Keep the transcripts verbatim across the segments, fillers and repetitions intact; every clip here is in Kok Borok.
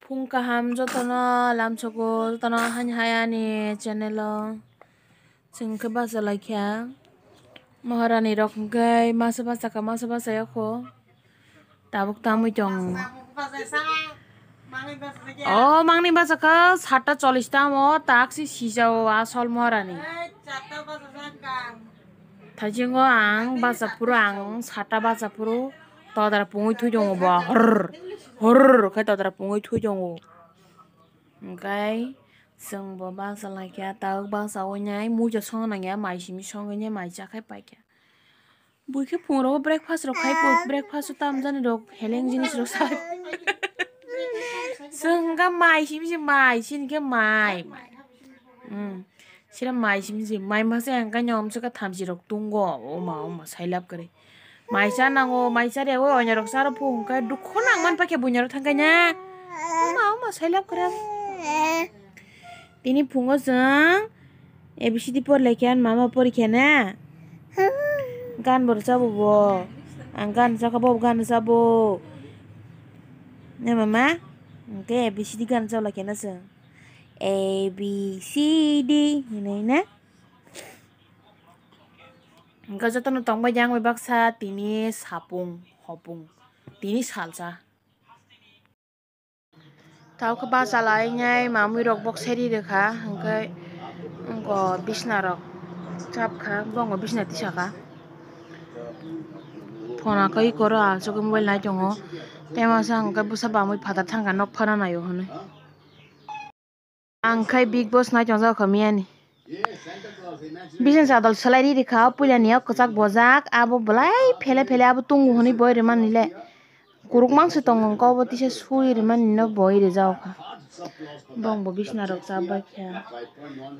Phung kaham jotono lamsogo, jotono hani hai ani channel o. Chwng khe bacha laikha. Maharani rok hwnkhe masa bachakha, masa bachaya kho. Tabuk tamwi tong. O mangni bachakha satta chollish tamo, taksi sijao asol Maharani. Thaisingo ang bacha phuru, ang satta bacha phuru todra pungwi thwi tongo bo. Horr, horr khe todra pungwi thwi tongo. Hwnkhe chwng bo bacha laikha, tabuk bacha wngnai muicha songna nangya, mai simi songwi nai mai chakhai paikha. Buikhe phungrogo breakfast rok khai po, breakfast o tamjani rok heleng jinis rok sai. Chwng hwnkha mai simi se mai, sini khe mai, mai. Hmm. Sira mai simi se mai masa hwnkha nyom se ka thamchi rok tungo. Oma, oma, sailap kwrwi. Mai cha nango, mai cha rego, oina rok cha rw phung khe dukhu nang man pakhe buina rok thang khe na. Oma, oma, sailap kwrwi. Tini phungo chwng A B C D por lai khe ani mama porikha na. Gan bo rwchabo bo. Ang gan rwchakha bo gan rwchabo. Ne mama? Hwnkhe A B C D gan rwchak lai khe na chwng. A B C D hinwi na. Hwnkhe jotono tongbai di ang bai baksa tini sapung hopung. Tini salsa. Tao khe bacha lai nai mamui rok bok seri rwkha, hwnkhe wngkha bisna rok chapkha, bongbo bisna tisakha. Phone khe iko ro aswk mobile nai tongo, tei masa hwnkhe bwsa bamwi phataro thangkha nok phano naio hwnwi. Ang khe Bigg Boss nai tongjak kha miyani. Bising chadol swlai ri rikha, o puila ni o kwchak bojak, abo belai phele phele abo tungo hwnwi boi rwmani le. Kuruk mangso tongo, hwnkhe obo tisa sui rwmani no boi rwjak kha. Bongbo bisna rok chap bai kha.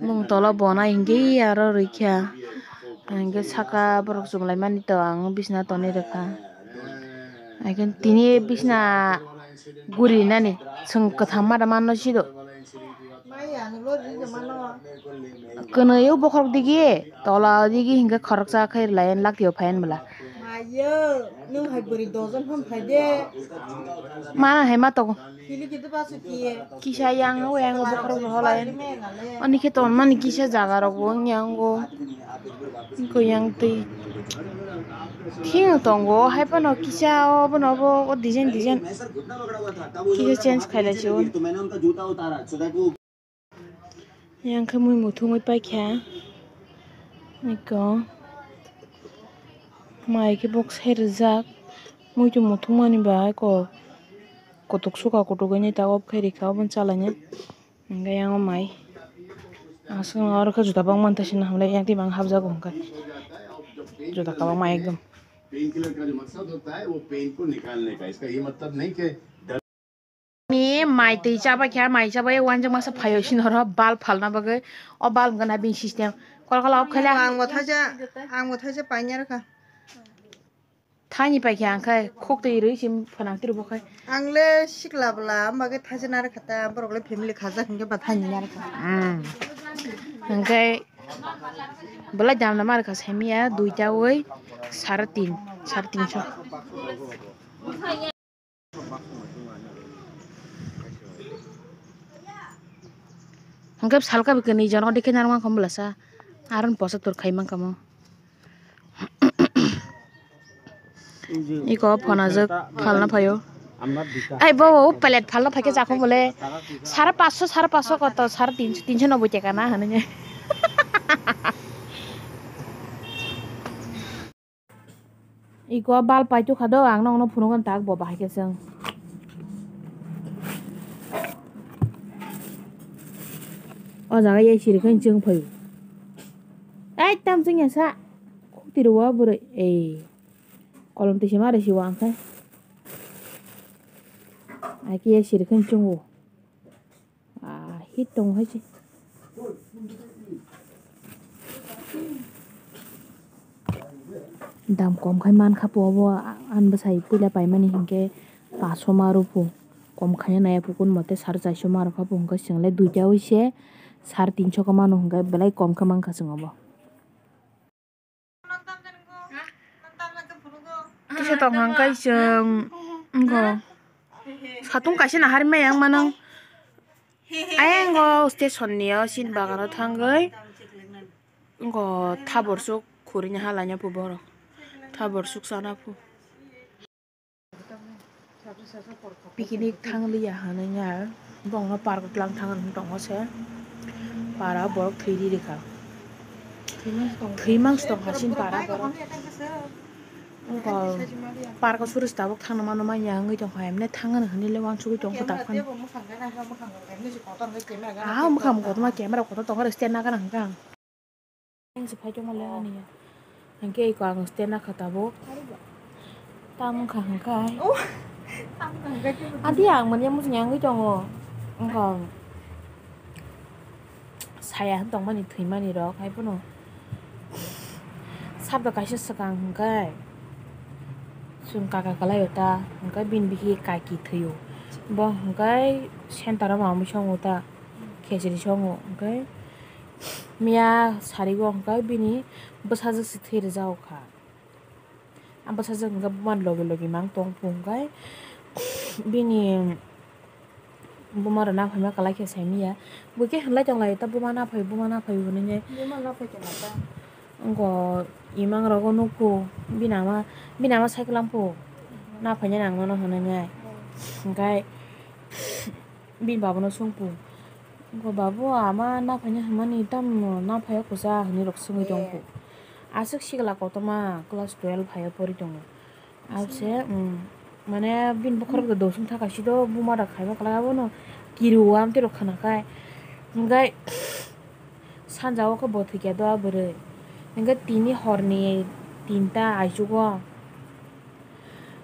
Bong tolo bonai hinkhe aro rwikha. Hinkhe saka borok chumlai mani to ang bisna tonwi rwkha. Hinkhe tini bisna guri nani chwng kwtham mada manno sido. Kwnwi o bokhorok digi, tola digi hinkhe khoroksa khe lai laktio phayan bwla. Maya, nwng hai bwrwi dojon phano phai de. Mana hai ma tongo. Philip khe to basu kiye. Kisa yang o, yang o bokhorok rok holai. Ani khe ton mani kisa jaga rok bo wng yang o. Wngkha yang twi. Thing tongo, hai phano kisa o, bono bo o design design. Kisa change khailai se o. Yang khe mui muthungwi paikha. Eko. Mai khe bok sai rijak. Muitu muthungmani bai ko. Kotok suka kotok ini ta off khe rikha obo chalaini. Hingke yang o mai. Aswk oro khe juta bangmani tei sini hamlai yang twi bang hapjago hingke. Juta kabangma ekdom. Ni mai twi chabai kha, mai chabai uanjak masa phaio sini oro bal phalna bagwi. O bal wngkha na bini system. Kol kol off khaila. Ang bo thaisa, ang bo thaisa paina rwkha. Thani paikha ang khai khok twi rwi sim phanang twi rwbo khai. Ang le sikla bwla, ambagwi thaisa narwkha ta, borok le family khajak hinkhe ba thani narwkha. Hmm. Hingke belai dam dam arwkha saimanya duita oi sare tin, sare tinso. Hingke salka bo kwnwi jon odi khe narwkha bwlasa, aron posa tur khai mankha mo. Iko phanajak phalna phaio. Ai bo, o plate phalna phaikhe chakho bole. Sare paanch sho, sare paanch sho koto, sare tinso, tinso nobboi taka na hinwi. Iko bal paito kha do, ang nokno phunukgo tak bo bahai khe chwng. O jaga ya siri khe chwng phaio. Ai tam chwng ya sa. Khuk tiro wa bwrwi. Ei. Kolom twi se ma rw si wa ang khe. Ai khe ya siri khe chwng o. Ah, hit tongo hai se. Dam kom khai mankha po obo, ani bwsai puila paimani hinkhe paanch sho ma rw phu. Kom khaina naiya phu kun mote sare char sho ma rw kha phu hinkhe chwng le duita wi se sare tin sho khe manu hinkhe belai kom khe mankha chwng obo. Kisa tong hang kai chwng wngkho. Satung kaisa nahar maya wng mano. Ayang o station ni o sini bagano thangwi. Ngo thabor suk khuri ni hala nya pu borok. Thabor suk sana pu. Picnic thang liya hinwi ya, bongno park lang thang hinwi tongo se. Para borok thwi ri rikha. Thwi mangsi tong kha chini para borok. Wngkha park o suri tabuk thangna mano manya wngwi tongkha, emne thang hinwi le uansugwi tongkha tak phano. Ah, mwkhang kotorma camera kotor tongkha, stand nagana hwnkha ang. Ang se phai tongma le ani ya. Hingke iko ang stand nakha tabuk. Tam wngkha hingke. Adi ang manya muchung yangwi tongo. Wngkha saya tongmani thwimani rok hai phano. Sabda kaisa swkang hingke. Chwng kaka kwlaio ta hingke bini bihi kaki thwio. Bo hingke center o mamwi songo ta. Khejri songo hingke. Miya sarigo hwnkhe bini bwsajwk se thwi rwjak kha. A bwsajwk hwnkhe buma logi logi mang tong phung khe bini buma rok naphai ma kwlai khe sai miya. Bui khe hwnlai tong lai ta buma naphai buma naphai hwnwi. Buma naphai tong lai ta. Wngkha imang rogo nukhu bini ama bini ama cycle ang phu naphai nani ang mano hwnwi nai. Hwnkhe bini baba no songphu. Wngkha babu ama naphai hinmani tamo naphai o kwchak hinwi rok swngwi tongkhu. Aswk sikla kotorma class twelve hai o pori tongo. Abse, um, mane bini bokhorok do dosong thaka sido buma da khaiba kwlai abono kiri o amtwi rok khana khai. Hwnkhe sanja o khe bo thwikya do a bwrwi. Hwnkhe tini horni tinta aichugo.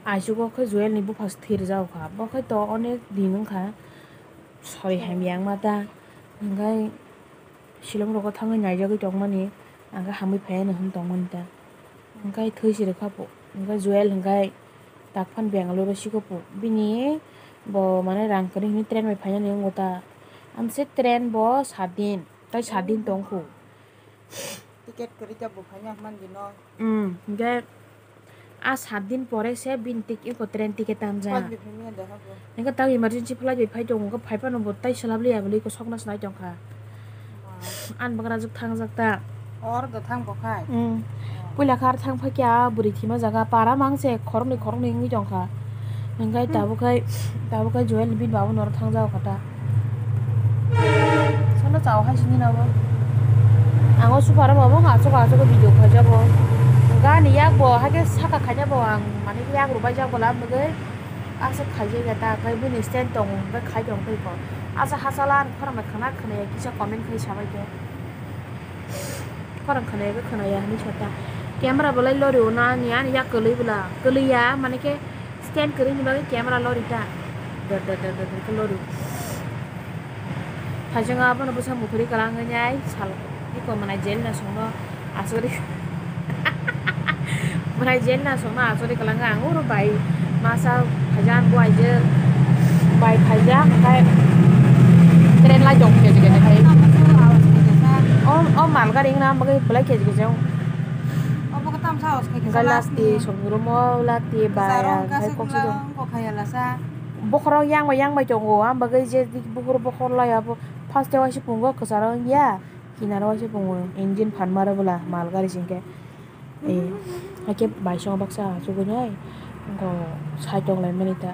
Aichugo khe Joel ni bupha se thwi rwjak kha. Bo khe to onek din wngkha. Sori hamya wngma ta. Hwnkhe silong rogo thangwi naijagwi tongmani. Ang khe hamwi phaiya hinwi tongmani ta. Hwnkhe thwi se rwkha pho. Hwnkhe Joel hwnkhe tak phan Bangalore o sikopho. Bini bo mane rang kwrwi hinwi train bai phainani wngo ta. Amse train bo sat din. Tai sat din tongkho. Ticket kwrwi ta bo phaina man dino. Hmm, hwnkhe a sat din pore se bini tik-, eko train ticket tanjak. Pajbi phaimya doha bo. Hwnkhe tak emergency flight bai phai tongo, hwnkhe phai phano bo tai swlap liya bwlwi kosok no se nai tongkha. Ani bagra jwk thangjak ta. Or do thang bo khai. Hmm. Puila khe ar thang phai khe a bwrwi thwima jaga para mang se khoroknwi khoroknwi wngwi tongkha. Hwnkhe tabuk khai, tabuk khai Joel ni bini baba noro thang jago kha ta. Sono chao hai sini nabo. Ang o super o mamo aswk aswk video khaijak o. Gani yak bo haikhe saka khaina bo ang mane yak rwbaijak bo lam bagwi aswk khaijak ya ta, khai bini stand tongo hwnkhe khai tong tei ko. Asa hachal ani khorang bai khwna khwnaya kisa comment khai sabai khe. Khorang khwnaya khe khwnaya hinwi sa ta. Camera bolai lori o na ani ani yak kwlwi bwla kwlwi ya mane khe. Stand kwrwini bagwi camera lori ta. Dor dor dor dor dor khe lori. Thajeng abono bwsa muthuri kwlangwi nai sal iko mwnai jel na songno asugri. Mwnai jel na songno asugri kwlangwi ang oro bai masa phaijak bo aijak bai phaijak hwnkhe train lai tong khe jigene khai. O o malgari wngna bagwi belai khe jigijao. Obo khe tamsa hosko kisa. Hwnkhe last last ni. Songwi romo last ni bai kwcharo ang wngkha khai se koksa kwla do. Wngkha khaya lasa. Bokhorok yang bai yang bai tongo, ang bagwi je dik bukur bokhor lai abo first e waisa pungo kwcharo wngya, kinaro waisa pungo engine phan maro bwla mal gari se hwnkhe. Eh, hakhe bai songo baksa achugwi nai wngkha sai tong lai mani ta.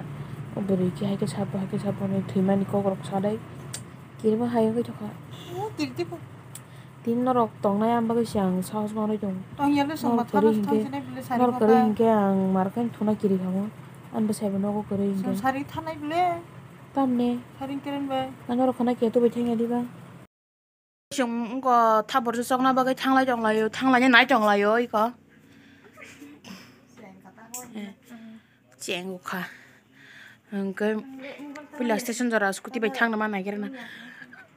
O bwrwi khe hakhe sapo hakhe sapo hinwi thwimani kokrok sadai kirima hai wngwi thokha. O kirti ko. Tin norok tongnai ang bagwi se ang sahos manwi tongo. Tongya le songma norok kwrwi thano hinkhe, thangsinai bile sari norok kwrwi kotai. Hinkhe ang markhai thuna kiri kamo. Ang bwsai bo nogo kwrwi hinkhe. Sari thanai bile. Tamni. Sari keren bai. Ang norok khana khe tubai thangya diba. Chwng wngkha thabor se chokna bagwi thanglai tonglaio, thanglai nai tonglaio iko. Cheng wngkha. Hwnkhe puila station jora scooty bai thangna ma naigerna.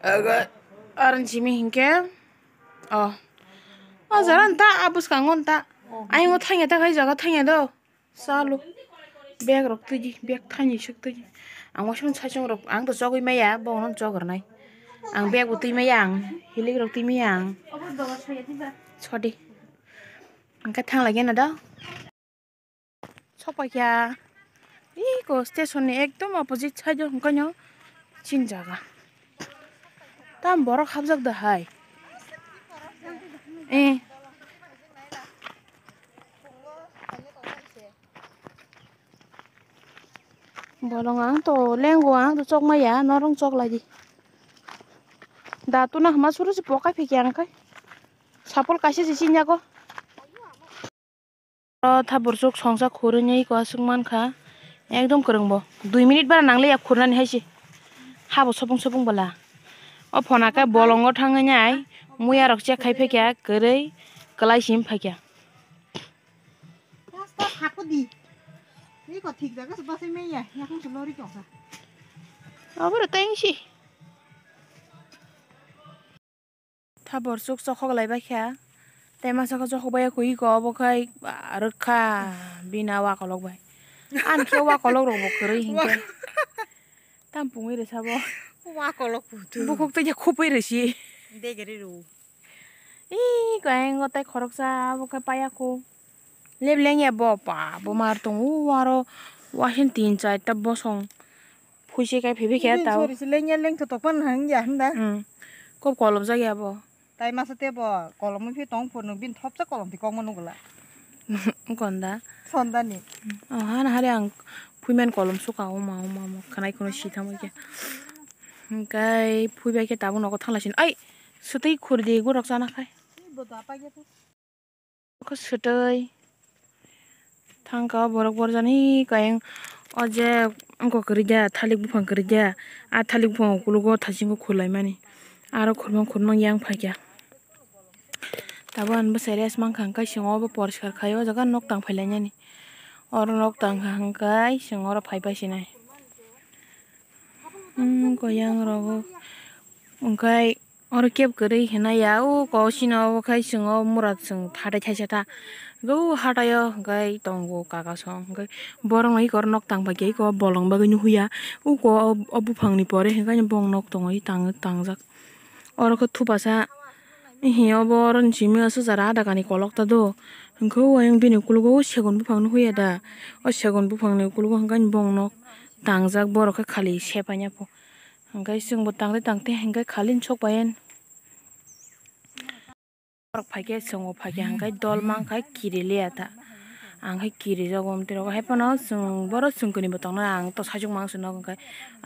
Aga aron simi hinkhe. Oh. O jora nta, a bwskango nta. Ayungo thangya ta khai jaga thangya do. Chalo. Bag rok twi di, bag thani suk twi di. Ang waisa sachung rok, ang to chogwi maya, bo no chogrwnai. Ang bag bo twi maya, ang hilik rok twi maya ang. Sodi. Hwnkhe thang lai gana da. Sopai kha. Iko station ni ekdom opposite side o hwnkhe no chin jaga. Tam borok habjak da hai. Eh. Bolong ang to lengo ang to chok maya norong chok lagi. Da tu na hama suru si pokai phikya ang kai. Sapol kaisa si sinya ko. O thabur chuk songsa khurui nai ko aswk mankha. Ekdom kwrwng bo. Dui minute bara nang liya khurnani hai se. Habo sopung sopung bwla. O phona khe bolongo thangwi nai. Muya rok check khai phekya kwrwi kwlai sim phakya. Rasta thakudi. Iko thik jaga se basai maya. Yakung se lori tongsa. Aboro teng si. Thabor chuk chokhok lai bai kha. Tei masa khe chokhok bai khe iko obo khai rwkha bini a wakolok bai. Ani khe wakolok rok bo kwrwi hinkhe. Tam pungwi rwsa bo. Wakolok putu. Bukhuk tei khupui rwsi. Degeri rw. Ih, kayang tei khoroksa obo khe paya khu. Lep lengya bo pa bo mar tongo aro wasin tin charta bosong. Phuise kai phibikhe tao. Sori se lengya lengthotok pan hangya hwnda. Hmm. Kok kolom jak ya bo. Tai masa te bo kolom wngphi tong phuru nwng bini thopsa kolom ti kokma nugula. Konda. Sondani. Oh, hana hari ang phuiman kolom suka oma oma oma khanai kono si thangbai khe. Hingkai phuibai khe tabuk nogo thangla sin. Ai, swtwi khurdi gorok chana khai. Bo da paikhe. Kho swtwi thangkha o borok borjani kayang o je wngkha kwrwi da thalik buphang kwrwi da a thalik buphang ukologo thasingo khurlaimani aro khurmang khurmang yang phaikha tabuk ani bwsai rest mankha hwnkhe swngo obo poriskar khai o jaga nok tang phailainani oro nok tangkha hwnkhe swngo oro phaipai sinai wngkha yang rogo hwnkhe. Oro kebo kwrwi hwnwi ya, o kok sino obo khai chwng o mura chwng hatai thaisa tha. Hwnkhe o hatai o hwnkhe tongo kaka song hwnkhe borok no eko nok tang bai khe eko bolong bagwi nw huya. Uko o buphang ni pore hwnkhe bong nok tongwi tang tangjak. Oro khe thupasa hi obo oro ni simi aswk jara adakani kolok ta do. Hwnkhe o ayang bini ukologo o segon buphang nw huya da. O segon buphang ni ukologo hwnkhe bong nok tangjak borok khe khali sepaina po. Hwnkhe chwngbo tangde tangde hwnkhe khali sok bai. Borok phaikhe chwngbo phaikhe hwnkhe dol mankha kiri liya ta. Ang khe kiri jago omtwi rogo hai phano chwng borok chwng kwnwi bo tongna ang to sajwk mang swnok hwnkhe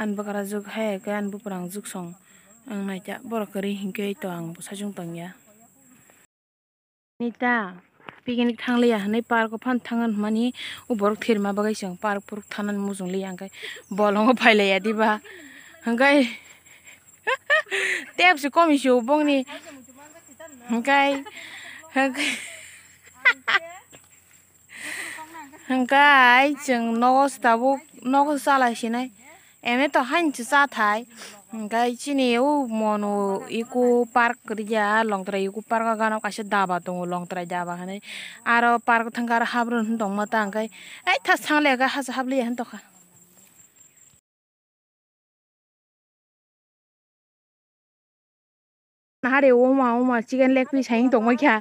ani bwkra jwk hai khe ani bwpra ang jwk song wng naikha borok kwrwi hinkhe to ang bo sajwk tongya. Nita picnic thangliya hinwi park o phano thangna hwnmani o borok thwirma bagwi chwng park puruk thangnani muchung liya hwnkhe bolongo phailaiya diba hwnkhe tei aboni komi se o bongni hwnkhe hwnkhe hwnkhe chwng nogo se tabuk nogo se chalai sinai. Eme to hain se cha thai. Hwnkhe chini o mono eco park kwrwi ya, Longtrai eco park o gana o kaisa daba tongo, Longtrai daba hinwi. Aro park o thangkhe aro habrwng tongma ta hwnkhe, ai tha sangle hasa habliya hwn tokha. Nahare oma oma chicken leg piece hai tongmai kha.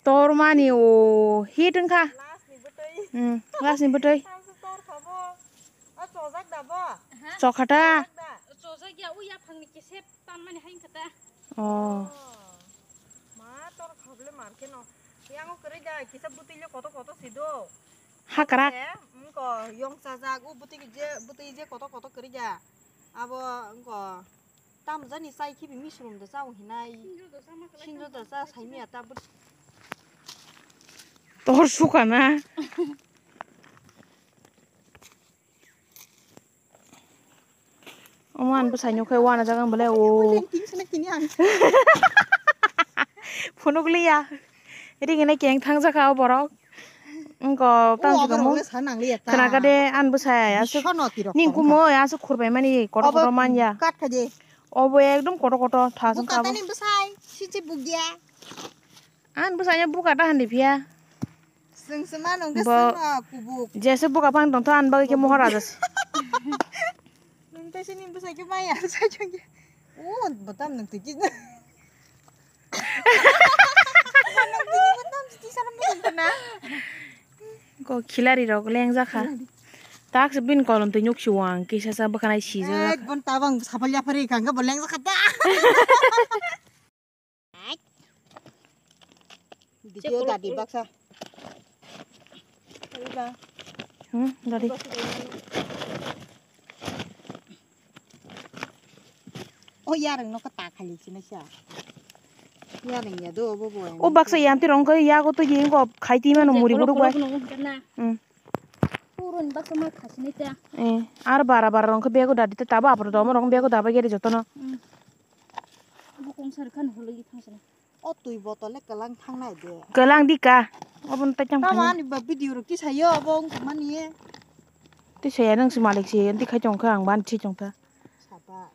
Tormani o hit wngkha. Hmm, last ni bwtwi. Chokha ta. Chojak ya, o yaphang ni kesep tanmani hai wngkha ta. Oh. Ma tor khable mar khe no. Yang o kwrwi da kisa bwtwi le koto koto si do. Hakrak. Wngko yong chajak o bwtwi je bwtwi je koto koto kwrwi da. Abo wngko. Tamjani chai khibi misrum da chao hinai. Sinjo da cha saimiya ta bwt-. Tor sukana. Omo ani bwsai nukhe wana jaga bole o. Phunuk liya. Ring ene keng thang jaka o borok. Wngko tang jika mo. Khna kade ani bwsai aswk. Ning kumo aswk khurbai mani kotor kotor manya. Obo ekdom kotor kotor thasung kabo. Bukatani bwsai siji bugya. Ani bwsai buka ta handi phiya. Swng swma nung khe bo swngno kubuk. Jese buka phang tongtho ani bagwi khe mohor raja se. Nung tei sini bwsai khe maya sai chungya. O botam nung twi khe. Ko khilari rok leng jakha. Tak se bini kolom twi nuk si wang kisa sa bwkhanai sijak. Ek bon tabang sapal yapari kangga boleng sakata. Video dadi baksa. Hmm, dadi. Oh, yareng no kata khali sini sa. Yareng ya do bo bo. O baksa yanti rong ko yago to yeng ko khai ti mano muri buru bai. Hmm. Purun baksa ma khasini ta. Eh, ar bara bara rong ko bego dadi ta tabo apro domo rong bego daba gere jotono. Hmm. Bukung sar khan holo yi thangsana. O twi botol le kwlang thangnai de. Kwlang di ka. Obo no tai tang. Tamo ani ba video rok tisayo obo wng tongmani. Tisaya nang si malik si anti khai tong kha ang ban si tong kha. Sabas.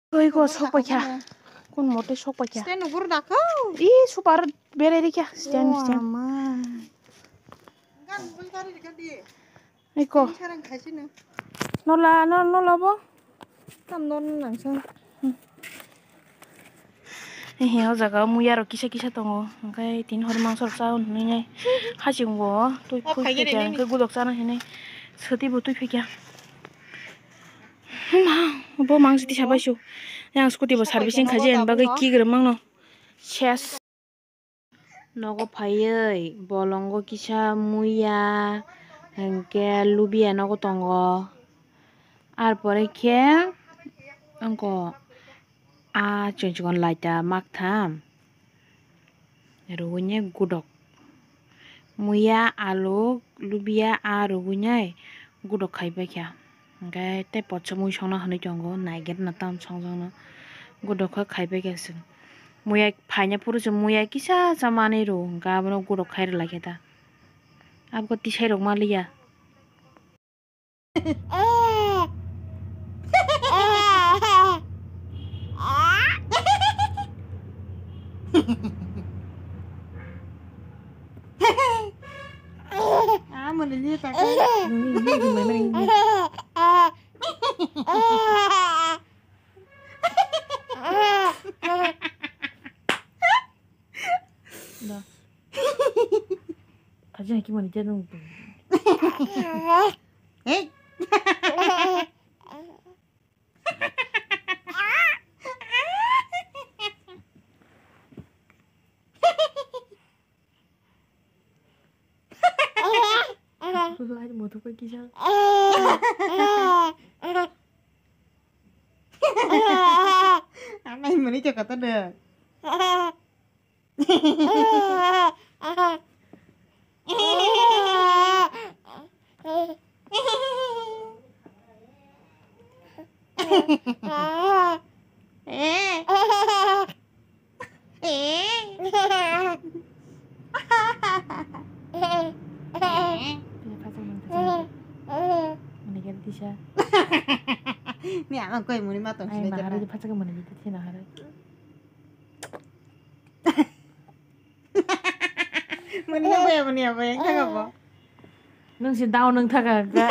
Koi ko sok pai kha. Kun mote sok pai kha. Stand ugur dakho. I super berai ri kha stand stand. Gan bul kari ri kha di. Iko. Sarang khaisino. Nola, no, nola bo. Tam non nangsa. Ehe, o jaga o muya rok kisa kisa tongo. Hwnkhe tini hor mangsa rok chawi hwnwi nai. Haching bo twi phui phai kha, hwnkhe gudok chana hinwi swtwi bo twi phai kha. Ma, bo mangsa tisa bai su. Yang scooty bo servicing khaji ani bagwi kigrw mangno. Ses. Nogo phaiwi bolongo kisa muya hinkhe lubia nogo tongo. Ar pore khe wngkha a chwng chwng laita maktham rwgwini gudok. Muya, alu, lubia a rwgwini gudok khaibaikha. Hwnkhe tei potsa mui songna hwnwi tongo, naigetna tam songjakno. Gudok khe khaibaikha chwng. Muya phaina phuru chwng muya kisa cha manwi rw, hwnkhe abono gudok khai rwlaikha ta. Abokhe tisai rok maliya. Ah, mani ni ta ka. Nini ni ni mani ni. Da. Kaji haki mani jadung tu. Hey. Lai moto ko kisa. Anai mani chakata de. Ni ang koi muni matong. Ai, sini mahari jana. Di pachak muni di thina hari. Mani ya boya, mani ya boya, yang kagak bo. Nung si dao nung thaka ka.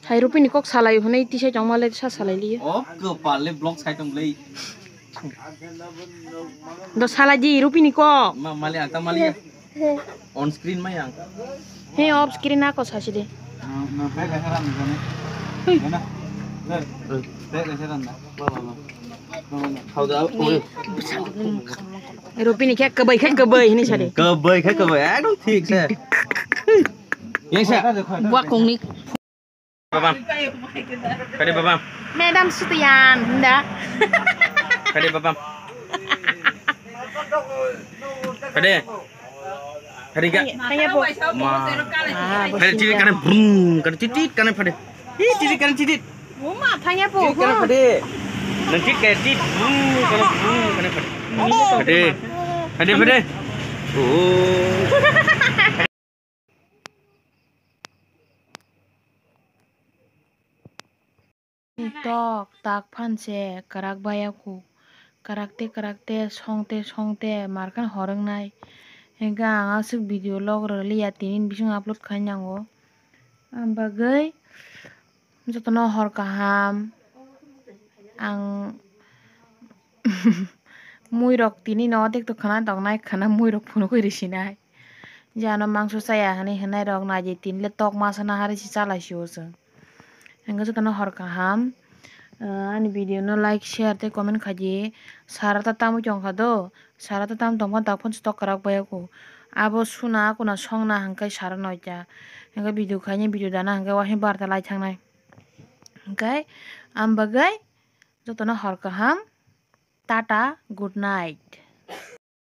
Hai Rupini kok salai hwnwi tisai tongma le sa salai liya. O kwpal le block sai tong le. Do salai di Rupini kok. Ma mali ata mali ya. On screen ma yang. He off screen ako sasi de. Rupini khe kwbai khe kwbai hini sadi. Kwbai khe kwbai ekdom thik se. Yang sa. Buak kongni. Babam. Kade babam. Madam Sutuyan, hunda. Kade babam. Kade. Kade ga. Tanya po. Ma. Kade titit kade brum, kade titit kade pade. Ih, titit kade titit. Mama, tanya po. Titit kade pade. Nanti kade tit brum, kade brum, kade pade. Pade. Pade, pade. Oh. Tok tak phan se kwrak baya kuk. Kwrak te kwrak te song te song te markhan hor wngnai. Hingkhe ang aswk video log rwliya tini bising upload khai nango. Ang bagwi jotono hor kaham. Ang Muirok tini no otek to khwna tongnai, khwna muirok phunukui risinai. Je ano mangso chaya hinwi hwnairok naidi tini le tok masa nahari se chalaisio chwng. Hwnkhe jotono hor kaham. Ah, ani video no like, share tei comment khaidi. Sara ta tamwi tongkha do. Sara ta tam tongphano daphano se tok kwrak bai o. Abo suna kuna songna hwnkhe sara noita. Hwnkhe video khaina video dana hwnkhe waisa barta lai thangnai. Hwnkhe ang bagwi jotono hor kaham. Tata, good night.